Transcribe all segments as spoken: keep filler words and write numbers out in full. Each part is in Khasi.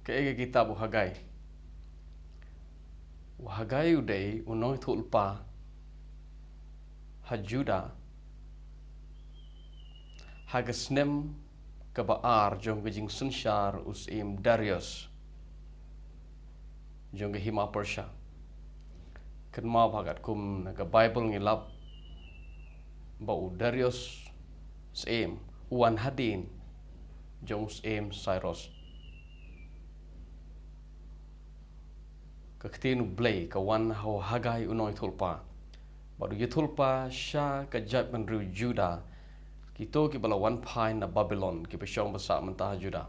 Ka, ka kitab u Hagai. U Hagai u dei u nongïathuhlypa ha Juda ha ka snem kaba ar jong ka jingsynshar u syiem Darius jong ka hima Persia. Kynmaw ba katkum na ka Baibl ngi lap ba u Darius syiem u wan hadien jong u syiem Cyrus. Ka ktien u Blei ka wan ha u Hagai u nongïathuhlypa. Bad u ïathuhlypa sha ka jaitbynriew Juda, kito kiba la wan phai na Babilon, kiba shong basa mynta ha Juda.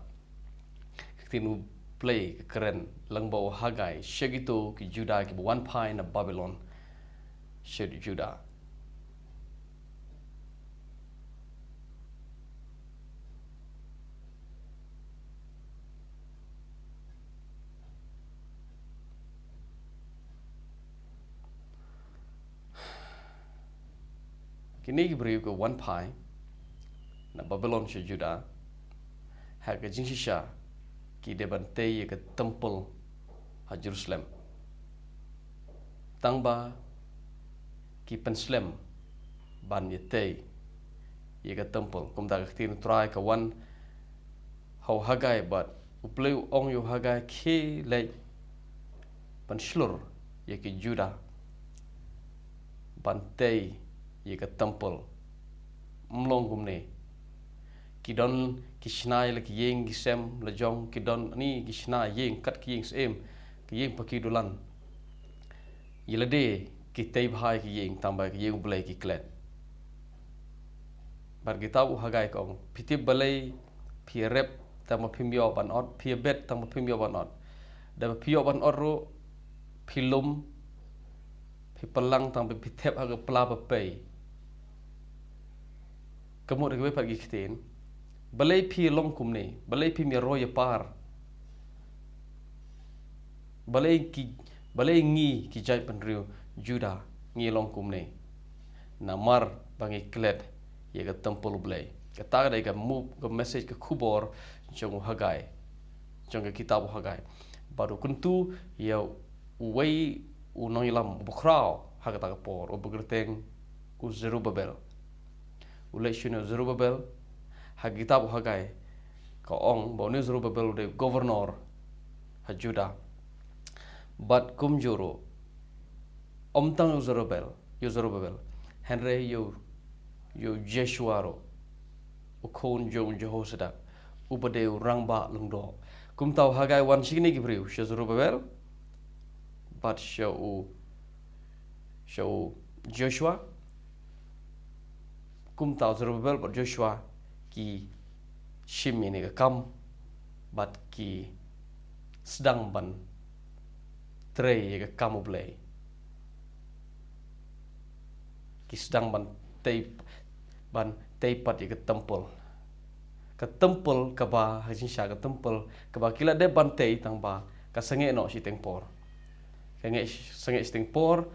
Ka ktien u Blei ka kren lyngba u Hagai sha kito ki Juda kiba wan phai na Babilon sha Juda. Kine ki briew ki wan phai na Babilon sha Juda, ha ka jingshisha ki dei ban tei ïa ka temple ha Jerusalem. Tang ba ki pynslem ban ïa tei ïa ka temple. Kumta ka ktien u Trai ka wan ha u Hagai bad u Blei u ong ïa u Hagai, khie leit pynshlur ïa ki Juda ban tei ïa ka temple. Ym long kumne. Ki don ki shna ïa la ki ïing ki sem la jong, ki don ni ki shna ïing kat ki ïing syiem, ki ïing paki dulan. Ïa lade ki tei bha ïa ki ïing, tang ba ki ïing u Blei ki klet. Bad kitab u Hagai ka ong, phi tip balei phi rep tang ba phim ïoh ban ot, phi bet tang ba phim ïoh ban ot. Da ba phi ïoh ban ot ruh phi lum, phi pynlang tang ba phi thep ha ka pla ba pei. Ka mut ha kiwei pat ki ktien, balei phi long kumne, balei phim ïaroh ïapar? Balei ki, balei ngi ki jaitbynriew Juda ngi long kumne? Namar ba ngi klet ïa ka temple u Blei. Kata ka dei ka mut, ka message, ka khubor jong u Hagai, jong ka kitab u Hagai. Bad u kyntu ïa uwei u nongïalam uba khraw ha kata ka por, uba kyrteng u Zerubbabel. U leit shano u Zerubbabel? Ha ka kitab u Hagai ka ong ba une u Zerubbabel u dei governor ha Juda. Bad kumjuh ruh, ym tang ïa u Zerubbabel, ïa u Zerubbabel, hynrei ïa u, ïa u Jeshua ruh, u khun jong u Jehosadak, uba dei u rangbah lyngdoh. Kumta u Hagai wan sha kine ki briew, sha u Zerubbabel bad sha u, sha u Joshua. Kumta u Zerubbabel bad Joshua ki shim ïa kane ka kam bad ki sdang ban trei ïa ka kam u Blei. Ki sdang ban tei, ban tei pat ïa ka temple. Ka temple kaba, ha jingshisha ka temple kaba ki la dep ban tei tang ba ka sangeh noh shiteng por. Ka ngeh, sangeh shiteng por.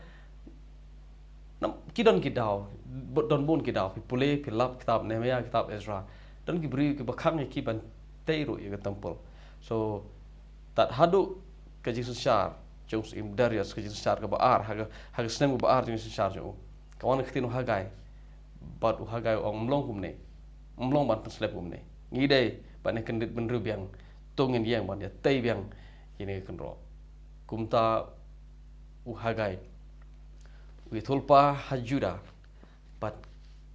Nam, ki don ki daw, don bun ki daw, phi pule, phi lap kitab Nehemiah, kitab Ezra. Don ki briew kiba khang ïa ki ban tei ruh ïa ka temple. So, tad haduh ka jingsynshar jong u Syiem Darius, ka jingsynshar kaba ar, ha ka, ha ka snem kaba ar jong ka jingsynshar jong u, ka wan ka ktien u Hagai. Bad u Hagai u ong, ym long kumne. Ym long ban pynslem kumne. Ngi dei ban ïa kyndit bynriew biang. To ngin ïeng ban ïa tei biang ïa kine ki kynroh. Kumta u Hagai u ïathuhlypa ha Juda bad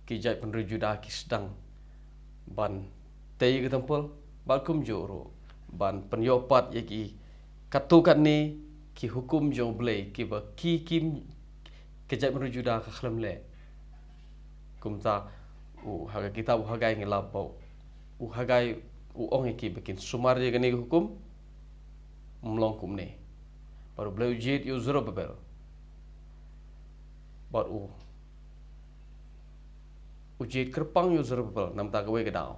ki jaitbynriew Juda ki sdang ban tei ïa ka temple, bad kumjuh ruh ban pynïoh pat ïa ki katto katne ki hukum jong u Blei kiba ki, ki, ki jaitbynriew Juda ka khlem leh. Kumta u, ha ka kitab u Hagai ngi lap ba u Hagai u ong ïa ki ba kin sumar ïa kane ka hukum. Ym long kumne. Bad u Blei u jied ïa u Zerubbabel. Bad u, u jied kyrpang ïa u Zerubbabel, namar kawei ka daw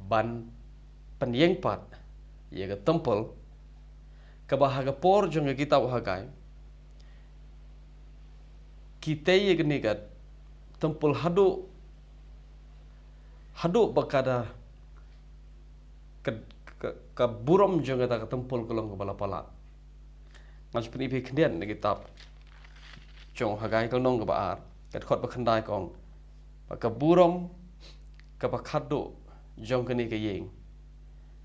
ban pynïeng pat ïa ka temple, kaba ha ka por jong ka kitab u Hagai ki tei ïa kane ka temple haduh, haduh ba ka da, ka, ka, ka burom jong kata ka templ ka long kaba la palat. Ngan sa pyni phi khyndiat na kitab jong u Haggai ka lynnong kaba ar, ka dkhot ba khyndai ka ong ba ka burom kaba khatduh jong kane ka ïing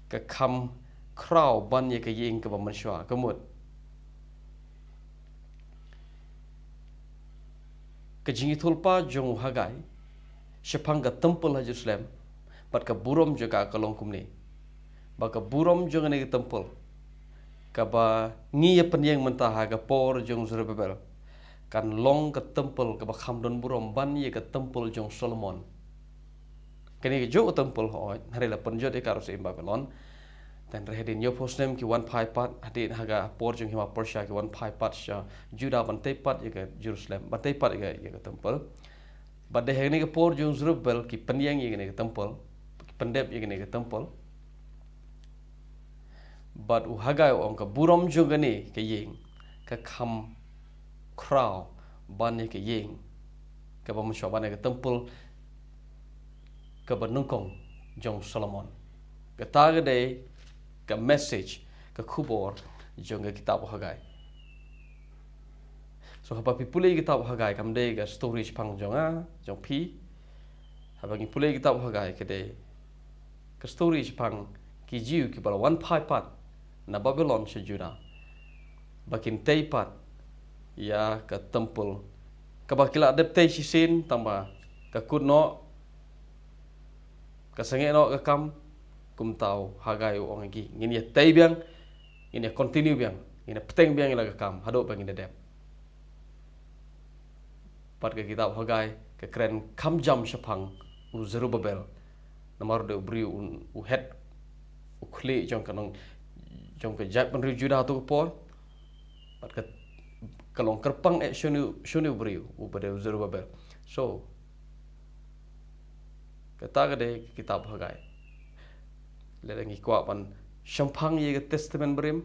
ka kham khraw ban ïa ka ïing kaba mynshuwa. Ka mut ka jingïathuhlypa jong u Haggai shaphang ka templ ha Jerusalem bad ka burom jong ka ka long kumne, ba ka burom jong kane ka templ kaba ngi ïa pynïeng mynta ha ka por jong Zerubbabel kan long ka templ kaba kham don burom ban ïa ka templ jong Solomon. Kane kajuh ka templ hooid, hynrei la pynjot ïa ka ruh sha ïing Babilon. Te hynrei hadien hynñiewphew snem ki wan phai pat, hadien ha ka por jong hima Persia ki wan phai pat sha Juda ban tei pat ïa ka Jerusalem, ban tei pat ïa ka, ïa ka templ. Bad dei ha kane ka por jong Zerubbabel ki pynïeng ïa kane ka templ, ki pyndep ïa kane ka templ. Bad u Haggai u ong ka burom jong kane ka ïing ka kham khraw ban ïa ka ïing kaba mynshuwa, ban ïa ka templ kaba nyngkong jong Solomon. Kata ka dei ka message, ka khubor jong ka kitab u Haggai. So haba phi pule kitab u Haggai kam dei ka story shaphang jong nga, jong phi. Haba ngi pule kitab u Haggai ka dei ka story shaphang ki Jiw kiba la wan phai pat na Babilon sha Juda ba kin tei pat ïa ka templ kaba ki la dep tei shisien tang ba ka kut noh, ka sangeh noh ka kam. Kumta u Haggai u ong ïa ki, ngin ïa tei biang, ngin ïa continue biang, ngin ïa bteng biang ïa la ka kam haduh ba ngin ïa dep. Bad ka kitab u Haggai ka kren kham jam shaphang u Zerubbabel. Namar u dei u briew u, u head, u khlieh jong ka nong, jong ka jaitbynriew Juda ha kato ka por. Bad ka, ka long kyrpang eh sha une, sha une u briew uba dei u Zerubbabel. So kata ka dei ka kitab u Haggai. Lada ngi kwah ban shemphang ïa ka Testament Barim,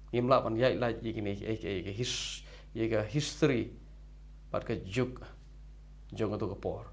ngim lah ban ïaid lait ïa kine, ïa ka, ïa ka his-, ïa ka history bad ka juk jong kato ka por.